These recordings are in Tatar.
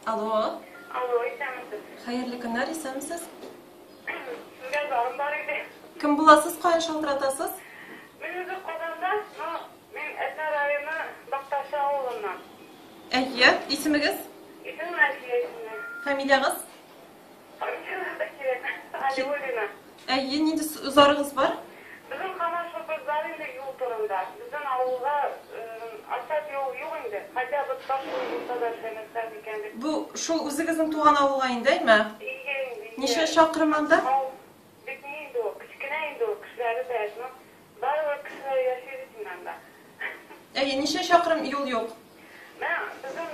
Алло. Алло, исәнмесез. Хәерле көннәр, исәнмесез. Сезгә зарым бар иде. Кем буласыз, каян шалтыратасыз? Мин үзе Казанда, но мин Әтнә районы Бакташы авылыннан. Әйе, исемегез? Исемем Әлфия исемле. Фамилиягез? Фамилияләр дә кирәк. Алиуллина. Әйе, нинди зарыгыз бар? Безнең һаман шул бер зар инде юл турында. Безнең авылга асфальт юл юк инде. Хотя бы таш юл булса да эшләмәсләр микән дип. Бу шул үзегезнең туган авылга инде, әйме? Өйгә инде, өйгә. Ничә чакрым анда? Авыл бик ни инде ул, кечкенә инде ул, кешеләре дә әз, но барыбер кешеләр яши бит инде анда. Әйе, ничә чакрым юл юк? Менә безнең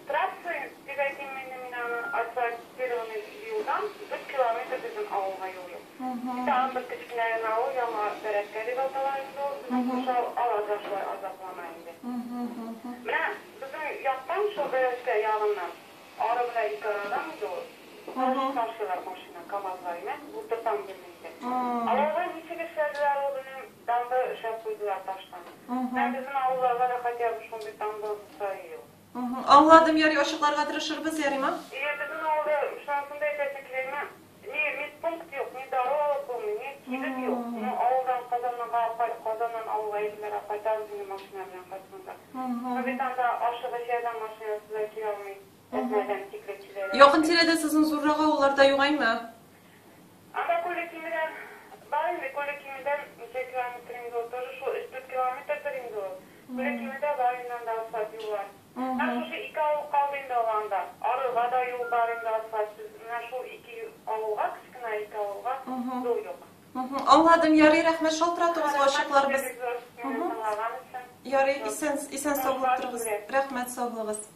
трасса дип әйтимме инде мин аны, асфальтированный юлдан 4 километр безнең авылга юл юк. Тагын бер кечкенә генә авыл, Яңа Бәрәскә дип атала инде ул, безнең күрше авыл, алар да шулай азаплана инде. Менә безнең яктан, шул Бәрәскә ягыннан, ары белән ике арадан инде ул, ташыйлар машина, КамАЗлар, имә, утыртам белмим инде. Аларга ничек эшләделәр ул, белмим, дамба эшләп куйдылар таштан. Менә безнең авылларга да хотя бы шундый дамба булса иде ул. Аңладым, ярый, ачыкларга тырышырбыз, ярыймы? Ие, безнең авылда шунысын да әйтәсе килә, имә, ни медпункт юк, ни дару алып булмый, ни кибет юк. Ну, авылдан Казаннанга Казаннан авылга әйберләр алып кайтабыз инде машина белән кайтканда. Ну бит анда ашыгыч ярдәм машинасы да килә алмый, Әтнәдән тикле киләләр. Якын тирәдә сезнең зуррак авыллар да юк, әйме? Анда Күлле Кимедән бар инде, Күлле Кимедән ничә километр инде ул, тоже шул өч-дүрт километрдыр инде ул. Күлле Кимедә бар инде анда асфальт юллар. Менә шушы ике авыл калды инде аланда. Арыга да юл бар инде асфальтсыз. Менә шул ике авылга, кечкенә ике авылга юл юк. Аңладым, ярый, рәхмәт, шалтыратуыгызга, ачыкларбыз. Рәхмәт сезгә бик зур, мине тыңлаган өчен. Ярый, исән, исән сау булып торыгыз. Рәхмәт, сау булыгыз.